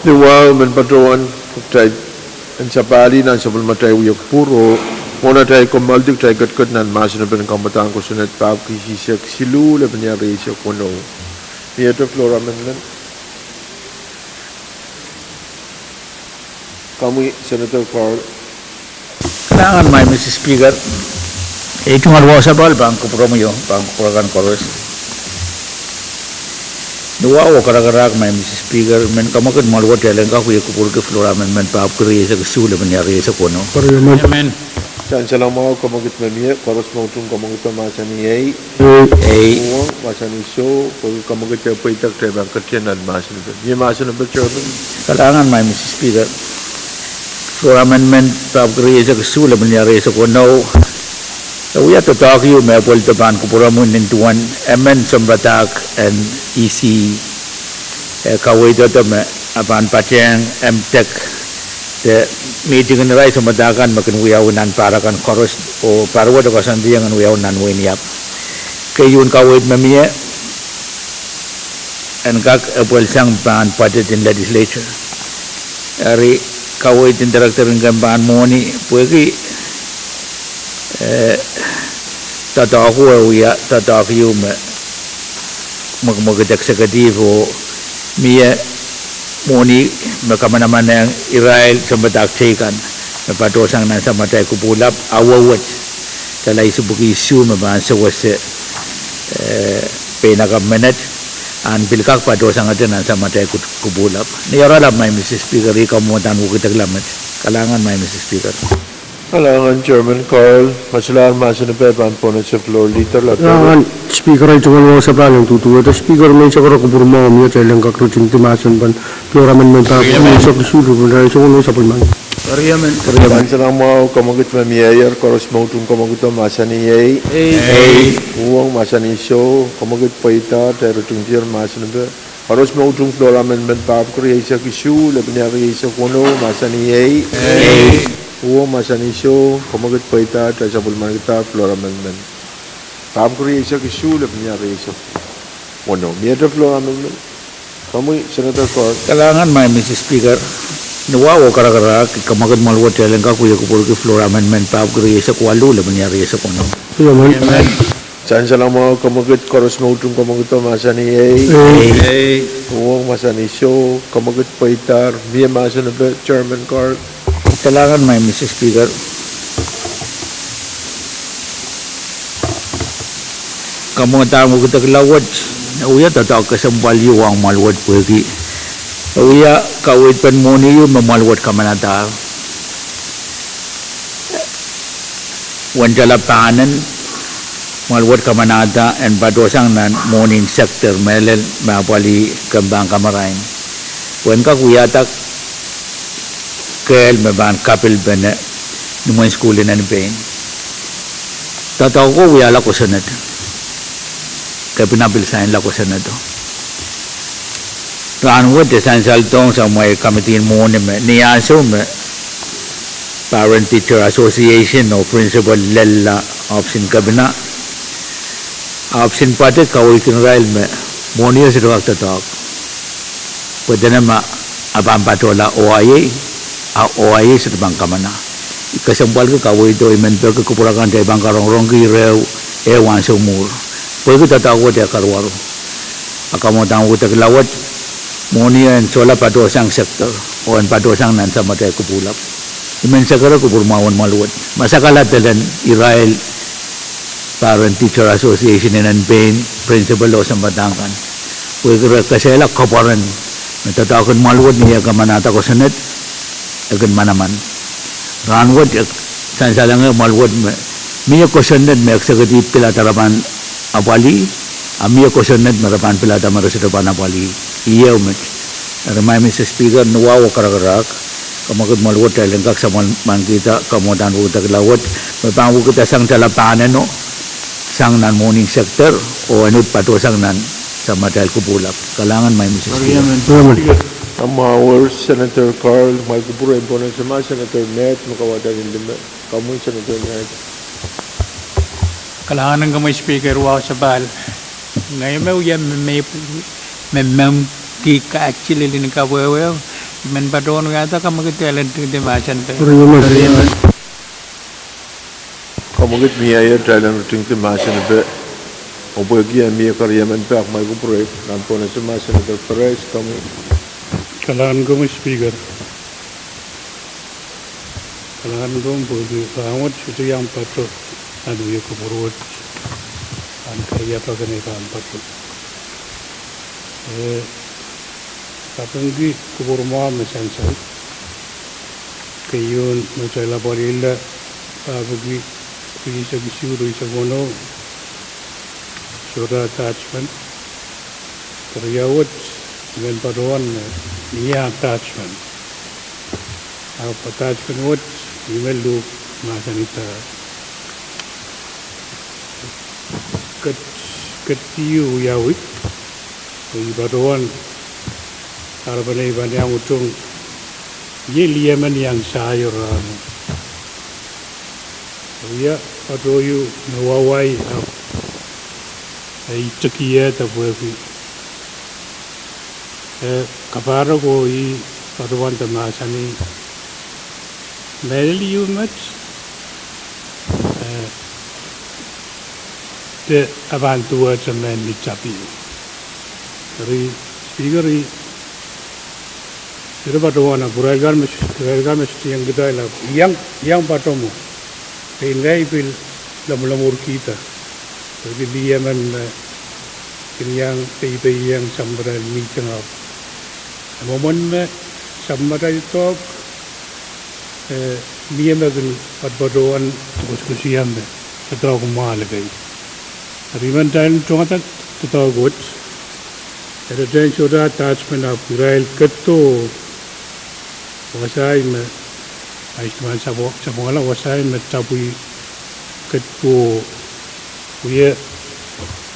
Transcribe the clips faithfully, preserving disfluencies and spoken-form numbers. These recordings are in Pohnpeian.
Duwau men patohwan kitail en sapahl nan sapwellimatail wia kupwur oh mwohn atail komoaldi kitail ketiket nan mahsen en pahn kamwadahn kosonned pahpwiki eisek siluh lepin ire eisek weneu. Miehte floor amendment. Komwi Senator Carl. Kalahngan, Maing Mister Speaker. Ei tungoal wahu sapahl pahn kupwuromwi oh pahn kupwur akan koaros. Ni wahu oh karakarahk, Maing Mister Speaker, men kamwekid mwoalwet kitail en kak wia kupwurki floor amendment pahpwiki ire eisek isuh lepin ire eisek weneu. Sansal mwahu, kamwekid me mie, koaros me utung kamwekid mahsanih ei. Ei. Uhwong mahsanih soh, pwehki kamwekid pweida kitail pahn ketin nan mahsen en pahn. Mie mahsen en pahn, Chairman. Kalahngan, Maing Mister Speaker. Floor amendment pahpwiki ire eisek isuh lepin ire eisek weneu. E wia doadoahk ieu me pweldo pahn kupwuromwi nin duwen emen sounpadahk en E C E kaweid doadoahk me e pahn patehng M Tech de mihting en irail sounpadahk kan me kin wiawi nan pahr akan koaros oh pahr wet e koasoandiong en wiawi nan wehin Iap. Keieun kaweid me mie en kak epwelsang pahn budget en legislature. Eri kaweid en director en kemp pahn mwohni pwehki doadoahk e wia doadoahk ieu me mwekimwekid executive oh mie mwohni me kamanamanehng irail sounpadahk teikan me patohsang nan samatail kupwulap awo wet, tala isipwiki isuh me pahn sewese pein akapw menet, ahn pil kak patohsangete nan samatail kupwulap. Ni oaralap, Maing Mister Speaker, ih kamwadahn wekidekla met. Kalahngan, Maing Mister Speaker. Kalahngan, Chairman Carl. Masulahr mahsen en pahn pwonese floor leader. Kalahngan, Speaker, ei tungoal wahu sapahl en duduwehte Speaker, me sakara kupwur mwahu mie kitail en kak ritingdi mahsen en pahn floor amendment pahpwiki ire eisek isuh lepin ire eisek weneu, sapwellimen. Sansal mwahu, kamwekid me mie, koaros me utung kamwekid mahsanih ei. Ei. Uhwong mahsanih soh, kamwekid pweida, kitail ritingdier mahsen en pahn. Koaros me utung floor amendment pahpwiki ire eisek isuh lepin ire eisek weneu mahsanih ei. Uhwong mahsanih soh, kamwekid pweida, kitail sapwellimanikihda floor amendment pahpwiki ire eisek isuh lepin ire eisek weneu. Miehte floor amendment. Komwi Senator Carl. Kalahngan, Maing Mister Speaker. Ni wahu oh karakarahk, kamwekid mwoalwet kitail en kak wia kupwurki floor amendment pahpwiki ire eisek waluh lepin ire eisek weneu. Sansal mwahu, kamwekid, koaros me utung kamwekid mahsanih ei. Uhwong mahsanih soh, kamwekid pweidahr. Mie mahsen en pahn, Chairman Carl. Kalahngan, Maing Mister Speaker. Kamwadahn wekidekla wet, e wia doadoahk kesempwal ieu ong mwoalwet pwehki e wia kaweid pen mwohni ieu me mwoalwet kamanadahr. Uwen tala pahnen, mwoalwet kamanada en patohsang nan mwohnin sector mehlel me apwalih kemp pahn kamarain, pwehn kak wiahda kehl me pahn kapilpene ni imwen sukuhl en pein. Doadoahko wiahla kosonned. Kepina pil sainla kosonnedo. Rahnwet e sansaldohng samwail kamidin mwohni me ni ansou me Parent Teacher Association oh principal lella ohpis en kepina, ohpis en budget kaweidkin irail me mwohnio sohte kak doadoahk, pwe dene ma e pahn patohla oahiei, a oahiei sohte pahn kamana. I kesempwalki kaweido I men peki kupwur akan kitail pahn karongorongki ire ehu ansou mwuhr, pwehki doadoahk wet e karuwaru. A kamwadahn wekidekla wet, mwohnio en sohla patohsang sector oh en patohsang nan samatail kupwulap. I men sekere kupwur mwahu en mwoalwet, ma sakala delen irail Parent Teacher Association en pein, principal oh sounpadahk kan, pwehki re kesehla kapwaren me doadoahk en mwoalwet ni eh kamanada kosonned e kin manaman. Rahnwet e sansalengehr mwoalwet me mie kosonned me executive pilada re pahn apwalih, a mie kosonned me re pahn pilada me re sohte pahn apwalih. Iei met. Eri Maing Mister Speaker, ni wahu oh karakarahk, kamwekid mwoalwet kitail en kak sapwellimanikihda kamwadahn wekidekla wet me pahn wekidasang tala pahneno sang nan mwohnin sector oh en uhd patohsang nan samatail kupwulap. Kalahngan, Maing Mister Speaker. Amwail Senator Carl, mwail kupwur en pwonese ma Senator Ned me kauwada nin lime. Komwi Senator Ned. Kalahngan en komwi Speaker, wahu sapahl. Ngehi me wia me, me, me, mehmw ki kahk lel en kapwehpweho Men patohwan wiahda kamwekid, kitail en ritingdi mahsen pei. Rieme. Kamwekid mie, kitail en ritingdi mahsen pei. Oh pwehki e mie keriemen pei, ahpw ma I kupwure, nan pohnese mahsen pei, Perez, komwi. Kalahngan komwi Speaker. Kalahngan komwi pwehki rahnwet sohte iang pato nan wia kupwur wet, ahn keriau pahn kene pahn pato. Eh, kapingki kupwur mwahu me sansal. Keieun me kitail apwalihla, pahpwiki rieisek isuh, rieisek weneu, sohte attachment. Keriau wet, I men patohwan me mie attachment. Ahpw attachment wet, I men luhk mahsanih, ket, ket ieu wiawi, oh I patohwan, arapenei pahn iang utong, iei lih emen iang sair rahno. Wia pato ieu me wauwai, ahpw, eh, I tikieda pwehki, eh, kapahrek oh I patohwan de mahsanih, mehlel ieu met, eh, de e pahn duwehte mehn ni tapio. Eri, Speaker, I sohte patohwan, ahpw irail kan me, irail kan me sohte iang kitail, ahpw I iang, I iang pato mwo. Pein ngehi pil lomwulomwurkihda. Pwehki lih emen me kin iang peipehiong sapwellimatail mihting, ahpw e mwomwen me sapwellimatail doadoahk, eh, mie me kin patohwan koasoakoasoia me doadoahk mwahl kei. Eri I men kitail en tongada doadoahk wet. Eri tein sohte attachment, ahpw irail ketido wasahi me, ahi, I men sapwe, sapwungala wasahi me tapwi ketido wie,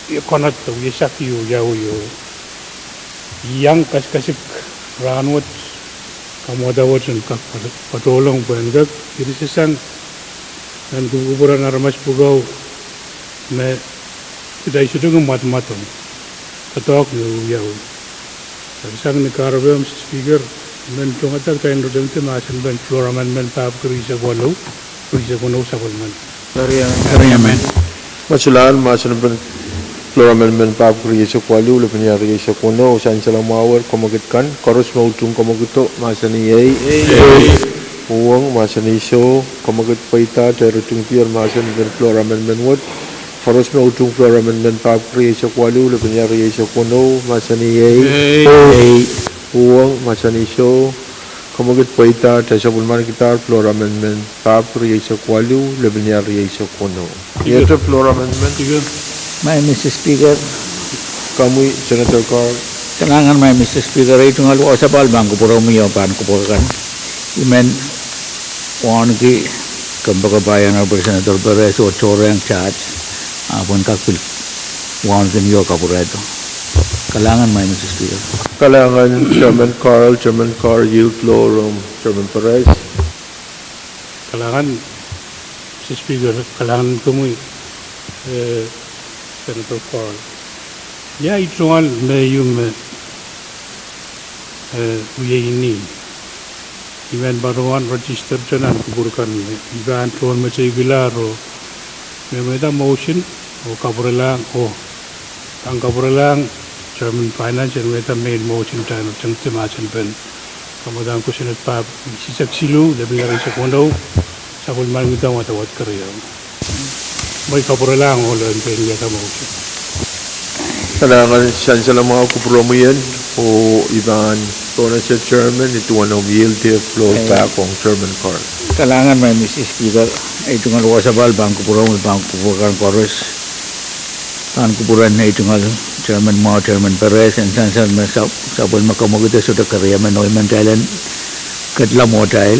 wie konehng, wie saki oh wiawi oh. I iang kasikasik rahnwet, kamwada wet en kak pat-, patohlong pwehn kak irisasang nan kupwukupwuren aramas pwukoa me kitail sohte kin mwadmwadong doadoahk me wiawi. Eri sang ni kahrepe, Mister Speaker, I men tongada kitail en ritingdi mahsen pen floor amendment pahpwiki rieisek walu, rieisek weneu sapwellimen. Eri amen. Ma solahr mahsen pen floor amendment pahpwiki rieisek walu, lepin iar rieisek weneu, sansal mwahu, kamwekid kan, koaros me utung kamwekido, mahsanih ei. Uhwong, mahsanih soh, kamwekid pweida, kitail ritingdier mahsen pen floor amendment wet. Koaros me utung floor amendment pahpwiki rieisek walu, lepin iar rieisek weneu, mahsanih ei. Uhwong, mahsanih soh, kamwekid pweida, kitail sapwellimankidahr floor amendment pahpwiki rieisek walu, lepin iar rieisek weneu. Iete floor amendment. My Mister Speaker. Komwi Senator Carl. Kalahngan, my Mister Speaker, ei tungoal wasapahl pahn kupwuromwi oh pahn kupwur kan. I men wauneki kompoakepahi Honorable Senator Perez oh tohrohrehng charge, ahpw en kak pil wauneki oh kapwurehdo. Kalahngan, my Mister Speaker. Kalahngan Chairman Carl, Chairman Carl, yield floor rong Chairman Perez. Kalahngan Mister Speaker, kalahngan komwi, eh, Senator Carl. Ia ei tungoal me ieu me, eh, wie inin. I men patohwan register te nan kupwur kan me I pahn tohnmeteikihla oh me mweidohng motion oh kapwurelahng oh pahn kapwurelahng Chairman Finance en mweidohng main motion kitail en ritingdi mahsen pen kamwadahn kosonned pahpwiki rieisek siluh, lepin iar rieisek weneu, sapwellimankidohng wadawad keriau. Mwein kapwurelahng ohl en pein wiahda motion. Kalahngan, sansal mwahu kupwuromwi en, oh I pahn pohnese Chairman, I duwen omw yield floor back ong Chairman Carl. Kalahngan, my Mister Speaker, ei tungoal wasapahl pahn kupwuromwi, pahn kupwur kan koaros. Pahn kupwuren ei tungoal Chairman mwahu, Chairman Perez, en sansal me sap-, sapwellime kamwekido sohte keriemen oh I men kitail en ketla mwohtail.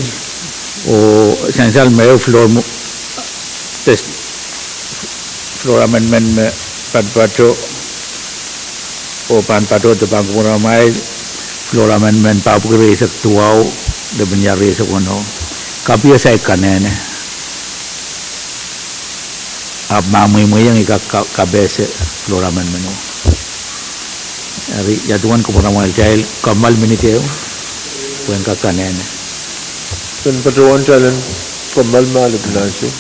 Oh sansal me floor mo-, floor amendment me patopato oh pahn patohdo pahn kupwuramwail floor amendment pahpwiki rieisek duwau, lepin iar rieisek weneu. Kapihes ahi kanehne. Ahpw ma mwemwehiong I kak ka-, kapehse floor amendment o. Eri ia duwen kupwuramwail, kitail kamwail minit ehu. Wen kakanene. Wen patohwan talen kommal malipilahn sou.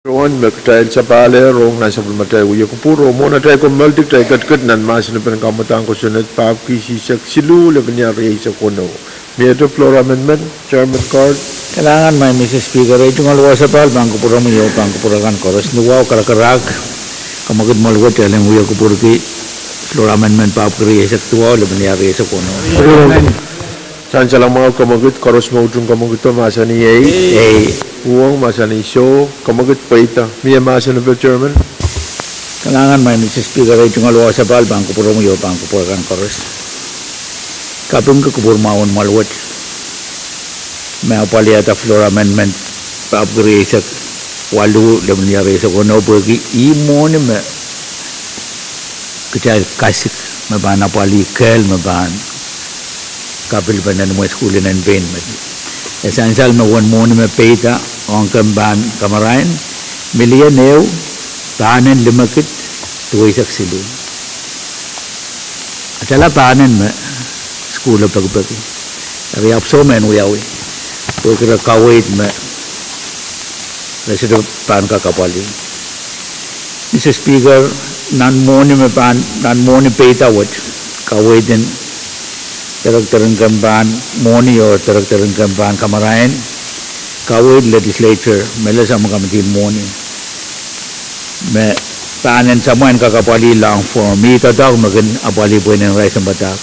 Rohng me kitail sapahl rong nan sapwellimatail wia kupwur oh mwohn atail komoaldi, kitail ketiket nan mahsen en pahn kamwadahn kosonned pahpwiki isihsek siluh, lepin iang rieisek weneu. Miehte floor amendment, Chairman Card. Kalahngan, Madam Speaker, ei tungoal wasapahl pahn kupwuromwi oh pahn kupwur akan koaros. Ni wahu karakarahk, kamwekid Mwahl Wet, kitail en wia kupwurki floor amendment pahpwiki rieisek duwau, lepin iang rieisek weneu. Sansal mwahu, kamwekid koaros me utung kamwekido, mahsanih ei. Ei. Uhwong, mahsanih soh. Kamwekid pweida. Mie mahsen en pahn Chairman. Kalahngan, Madam Speaker, ei tungoal wasapahl pahn kupwuromwi oh pahn kupwur akan koaros. Kapingki kupwur mwahu en Mwahl Wet me apwalihada floor amendment pahpwiki rieisek waluh, lepin iang rieisek weneu, pwehki ih mwohni me kitail kasik me pahn apwalih kehl me pahn kapilpen imwen sukuhl en pein met. E sansal me uwen mwohni me peida ong kempan kamarain, milion ehu, pahnen limekid, duweisek siluh. Atala pahnen me sukuhlo pekipeki. Eri ahpw soh mehn wiawi, pwehki re kaweid me re sohte pahn kak apwalih. Madam Speaker, nan mwohni me pahn, nan mwohni peida wet, kaweid en director en kempan mwohni oh director en kempan kamarain, kaweid legislature, me lesam committee mwohni, me pahnen samwa en kak apwalih long form, ih doadoahk me kin apwalih pwe nen irail sounpadahk.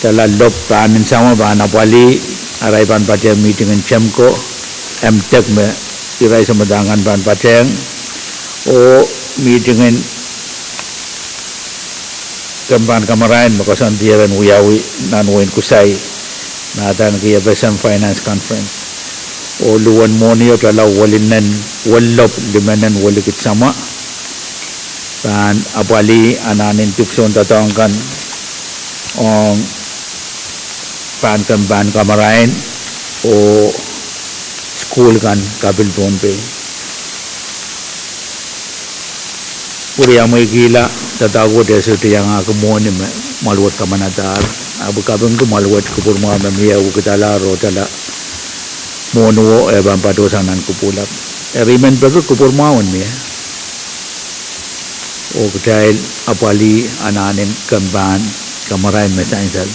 Tala lop pahnen samwa pahn apwalih, arail pahn patehng mihting en CHEMCO, M Tech me irail sounpadahk kan pahn patehng, oh mihting en kempan kamarain me koasoandier en wiawi nan wehin Kusai, me adaneki FSM Finance Conference. Oh luhwen mwohnio tala welinen, welop limenen welikid samwa pahn apwalih anahnen dipwisoun doadoahk kan ong pahn kempan kamarain oh sukuhl kan kapil Pohnpei. Pwuriamweikihla, doadoahk wet e sohte iangahki mwohni me Mwahl Wet kamanadahr. Ahpw kapingki Mwahl Wet kupwur mwahu me mie wekidalahr oh tala mwohniwo e pahn patohsang nan kupwuhlap. Eri I men peki kupwur mwahu en mie oh kitail apwalih anahnen kempan kamarain me sansal.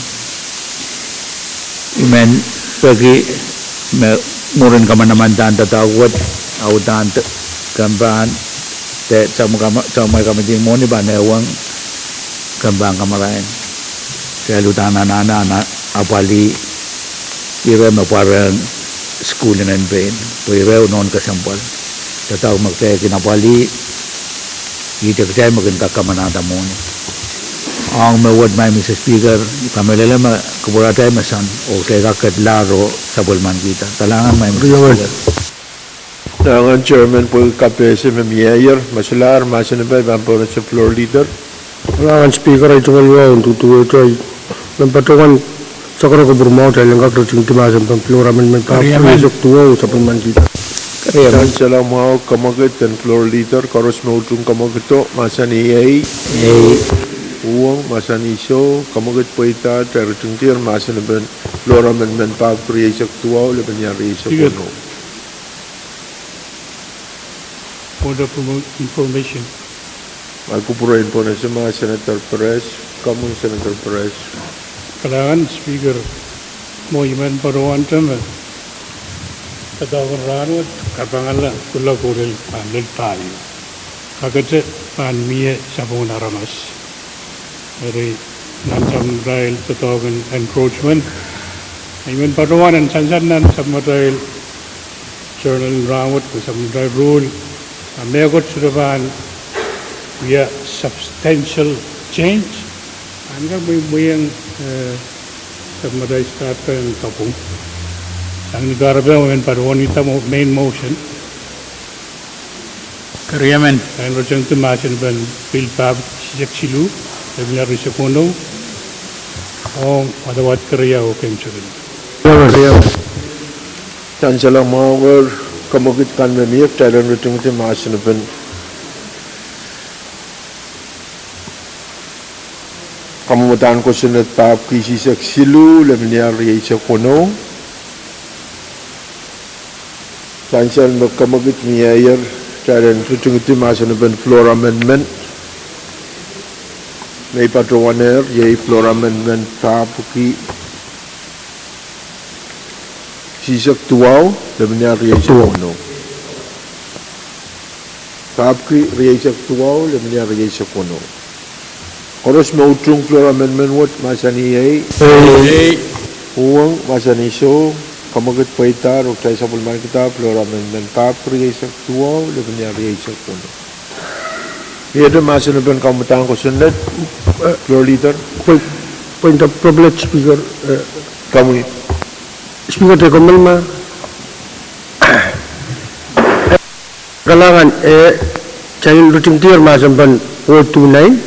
I men peki me mwurin kamanamandan doadoahk wet, audahn kempan, de samwa committee mwohni pahn ehwong kempan kamarain, kitail uhdahn anahne apwalih ire me pwarohng sukuhl en pein, pwe ire nohn kesempwal. Doadoahk me kitail kin apwalih, ihte kitail me kin kak kamanahda mwohni. Ong me wet, Madam Speaker, I kamehlele me kupwuratail me soangen, oh kitail kak ketlahr oh sapwellimanikihda. Kalahngan, Madam Speaker. Kalahngan Chairman pwehki kapehse me mieier, me solahr mahsen en pahn pohnese floor leader. Kalahngan Speaker, ei tungoal wahu en duduwehte, I men patohwan sakara kupwur mwahu, kitail en kak ritingdi mahsen en pahn floor amendment pahpwiki rieisek duwau, sapwellimanikihda. Sansal mwahu, kamwekid en floor leader, koaros me utung kamwekido, mahsanih ei. Uhwong, mahsanih soh. Kamwekid pweida, kitail ritingdier mahsen en pahn floor amendment pahpwiki rieisek duwau, lepin iang rieisek weneu. Point of information. Ahi kupwur en pohnese ma Senator Perez, komwi Senator Perez. Kalahngan Speaker, mwo I men patohwante me doadoahk en rahnwet kapangala kuloak oh lel pahn lel pahieu. Kakete pahn mie sapwung en aramas. Eri nan samatail doadoahk en encroachment, I men patohwan en sansal nan samatail journal en rahnwet, nan samatail ruhl, a mehkot sohte pahn wia substantial change, pahn kak mweimweiong, eh, samatail start en kapwung. Sang ni kahrepe I men patohwan ihte main motion. Keriemen. Pahn ritingdi mahsen en pahn pil pahpwiki isihsek siluh, lepin iang rieisek weneu, ong wadawad keriau oh keimwseklahn. Sansal mwahu, kamwekid kan me mie, kitail en ritingdi mahsen en pahn kamwadahn kosonned pahpwiki isihsek siluh, lepin iang rieisek weneu. Sansal me kemwekid mieier, kitail en ritingidi mahsen en floor amendment me patohwanehr, iei floor amendment papwiki sisek duwau, lemenia rieisek weneu. Papwiki rieisek duwau, lemenia rieisek weneu. Koaros me utung floor amendment wet mahsanih ei. Uhwong mahsanih soh. Kemwekid pweidahr oh kitail sapwellimaniki floor amendment papwiki rieisek duwau, lemenia rieisek weneu. Iete mahsen en kamwadahn kosonned, floor leader. Point of privilege, Speaker. Komwi. Speaker, te komel ma kalahngan, e, kitail ritingdier mahsen en four two nine,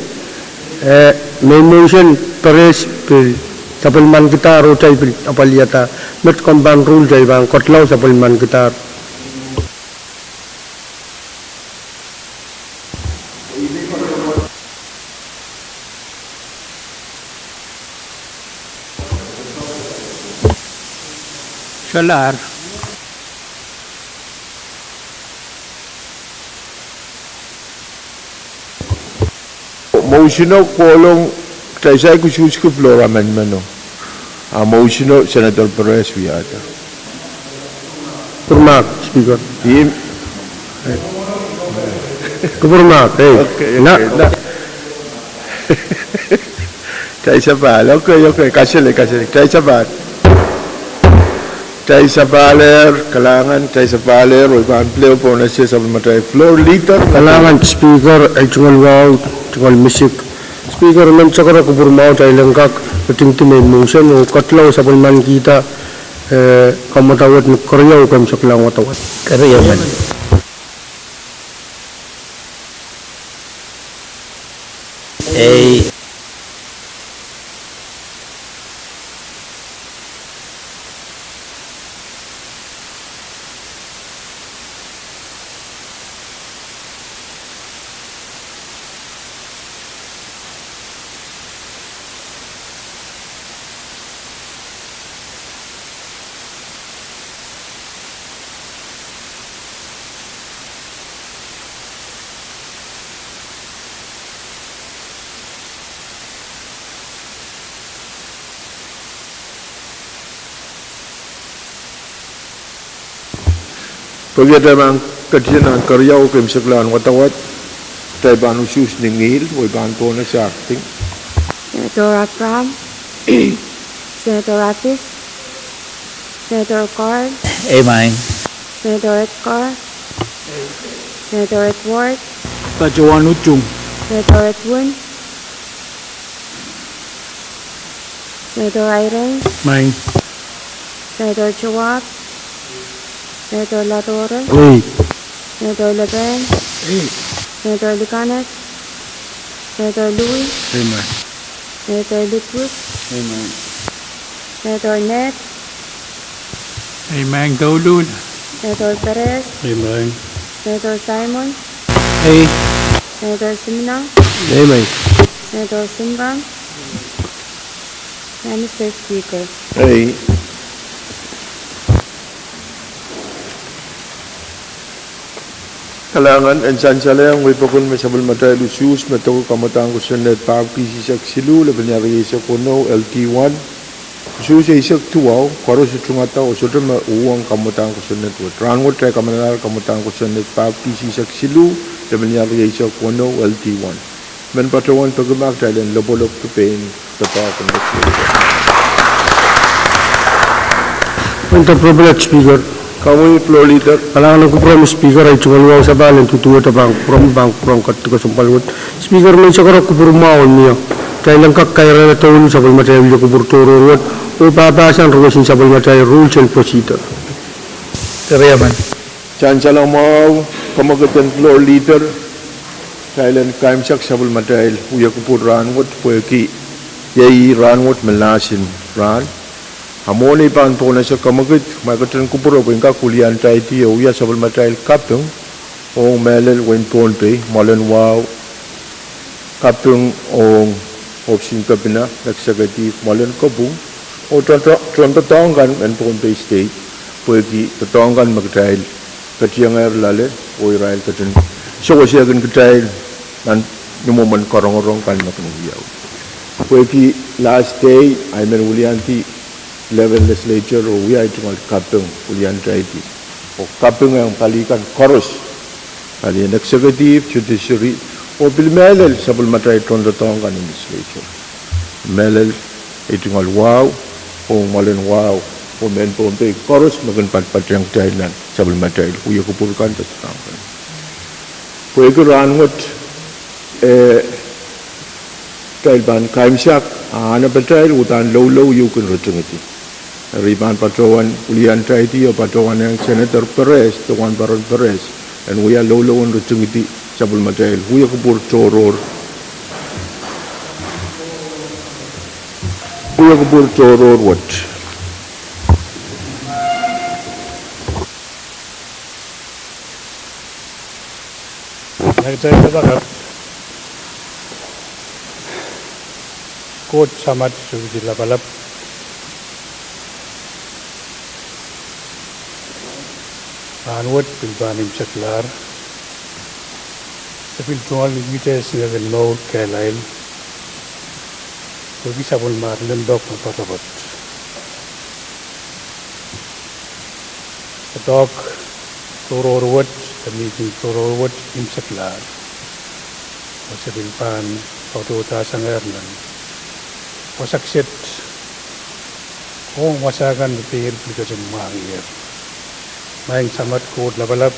e, me motion pares pil sapwellimankidahr oh kitail pil apwalihada. Met komw pahn rule, kitail pahn ketlahng sapwellimankidahr. Solahr. Motion o kohlong, kitail saik usuhski floor amendment o. A motion o Senator Perez wiahda. Kupwur mahk, Speaker. Im. Kupwur mahk, ei. Okay, okay. Kitail sapahl, okay, okay, kasale, kasale, kitail sapahl. Kitail sapahl, kalahngan, kitail sapahl, oh I pahn pil pwonese sapwellimatail floor leader. Kalahngan Speaker, ei tungoal wahu, tungoal misik. Speaker, mehn sakara kupwur mwahu, kitail en kak ritingdi me motion oh ketlahng sapwellimankihda, e, kamwadawad ni keriau keimwseklahn wadawad. Keriau men. Ei. Pwehki atail pahn ketin nan keriau keimwseklahn wadawad, kitail pahn usuhs ni ngihl, oh I pahn pwonese acting. Senator Abraham, Senator Abbas, Senator Carl. Amen. Senator Edgar, Senator Edward. Patohwan utung. Senator Edwin, Senator Irene. Amen. Senator Joab, Senator Ladore. Ei. Senator Leben. Ei. Senator Likaned, Senator Louis. Amen. Senator Ludwig. Amen. Senator Ned. Amen. Douluhl. Senator Perez. Amen. Senator Simon. Ei. Senator Simina. Amen. Senator Simran. Amen, Mister Speaker. Ei. Kalahngan, en sansalehiong wei pokon me sapwellimatail usuhs me doke kamwadahn kosonned papwiki sisek siluh, lepenia rieisek weneu, L T one. Usuhs eisek duwau, koaros utungada oh sohte me uhwong kamwadahn kosonned wet. Rahnwet kitail kamanalar kamwadahn kosonned papwiki sisek siluh, lepenia rieisek weneu, L T one. Men patohwan peki ma kitail en lopwolopki pein doadoahk en. Point of privilege, Speaker. Komwi floor leader. Kalahngan en kupwuromwi Speaker, ei tungoal wahu sapahl en duduwehte pahn kupwuromwi, pahn kupwuromwi ketiket kesempwal wet. Speaker, mehn sakara kupwur mwahu en mie. Kitail en kak kairehla douluhl sapwellimatail wia kupwur tohrohr wet, oh pahpahsan ruwesin sapwellimatail rules and procedure. Keriau men. Sansal mwahu, kemwekid en floor leader, kitail en kaimwisekala sapwellimatail wia kupwur rahnwet pwehki iei rahnwet me lahs en rahn. A mwohn ei pahn pwonese kemwekid, ma I ketin kupwure pwe I en kak wiliandi oh wia sapwellimatail kaping ong mehlel wehin Pohnpei, mwoalen wahu, kaping ong ohpis en kepina, executive, mwoalen kopwung, oh tohn, tohn, tohn doadoahk kan en Pohnpei State, pwehki doadoahk kan me kitail ketiengehr loale, oh irail ketin sewesehkin kitail nan ni mwomwen karongorong kan me kin wiawi. Pwehki last day, I men wiliandi eleven legislature oh wia ei tungoal kaping wiliandaiti. Oh kaping ong pali kan koaros, palien executive, judiciary, oh pil mehlel sapwellimatail tohndoadoahk kan legislature. Mehlel ei tungoal wahu, oh mwoalen wahu, oh mehn Pohnpei koaros me kin patpatehng kitail nan sapwellimatail wia kupwur kan de soahng kan. Pwehki rahnwet, eh, kitail pahn kaimwisak, a anahn patail uhdahn loulou ieu kin ritingidi. Eri I pahn patohwan wiliandaiti oh patohwan ong Senator Perez, de Wahnparon Perez, en wia loulou en ritingidi sapwellimatail wia kupwur tohrohr, wia kupwur tohrohr wet. Eri kitail kapakap. Koht Samat Suhpwiki Lapalap, rahnwet pil pahn imwseklahr, se pil tungoal ni kihte singek en mour kehlail, pwehki sapwellimomwi limpoak me poatopoat. Doadoahk tohrohr wet, de mihmi tohrohr wet imwseklahr. Oh se pil pahn patohwadasangehr nan wasa kiset ong wasa kan me pein pil ketin mwahngiher. Maing Samat Koht Lapalap,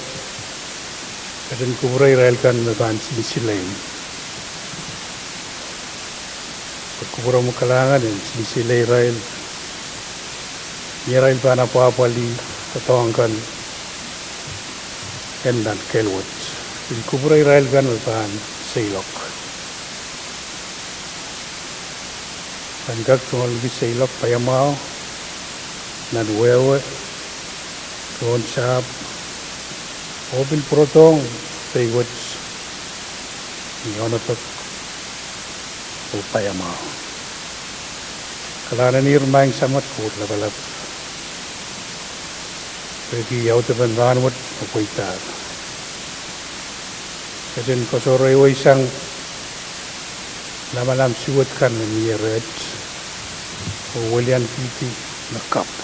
ketin kupwure irail kan me pahn sinsile. Kupwuromwi kalahngan en sinsile irail, ni arail pahn apwahpwalih doadoahk kan en nan kehl wet. Pil kupwure irail kan me pahn seiloak. Pahn kak tungoal ni seiloak paiamwahu nan wehwe, tohn sahpw, oh pil pwurodohng pei wet ni onopek oh paiamwahu. Kalahngan en ihr Maing Samat Koht Lapalap, pwehki audepen rahnwet me pweidahr. Ketin koasoareweisang lamalam suwed kan me mie reht, oh weliankihdi me kapw.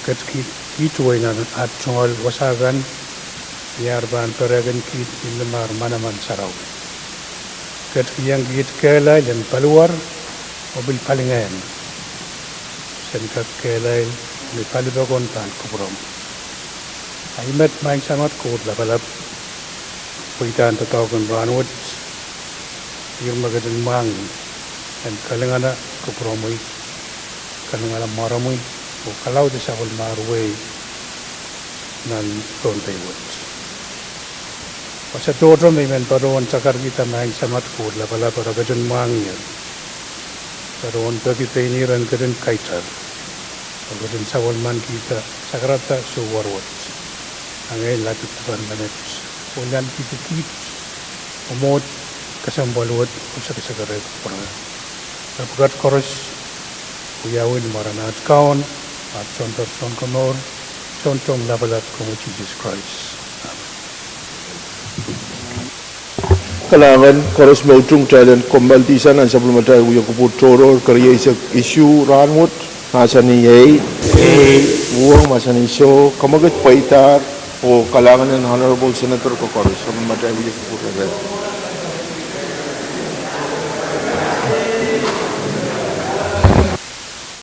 Ketikihwei nan aht tungoal wasa kan, ni ar pahn perehkin kiht ni limar manaman sarawi. Ketikihong kiht kehlail en paliwar, oh pil palingehn, sen kak kehlail ni palipokon pahn kupwuromw. Ahi met Maing Samat Koht Lapalap, pweidahn doadoahk en rahnwet, ihr me ketin mwahngih, en kalingana kupwuromwi, kalingana mwaromwi, oh kalaudehla sapwellimomwi wehi nan Pohnpei wet. Wasa tohto me I men patohwan sakarkihda Maing Samat Koht Lapalap, re ketin mwahngiher. Patohwan peki pein ihr en ketin kaitar, oh ketin sapwellimanikihda sakarada souwar wet, angehi lapid dipan menet, oh weliankihdi kiht, oh mwohd kesempwal wet, oh sekesek rehn kupwure. Re pwukat koaros wiawi ni mwaren aht Kaun, aht Sounpar Sounkomour, Sountomw Lapalap, komwi Sises Krais. Amen. Kalahngan koaros me utung. Kitail en kommoaldihsang nan sapwellimatail wia kupwur tohrohr kerieisek isuh rahnwet, mahsanih ei, ei, uhwong mahsanih soh, kamwekid pweidahr, oh kalahngan en Honorable Senator koaros, sapwellimatail wia kupwur rere.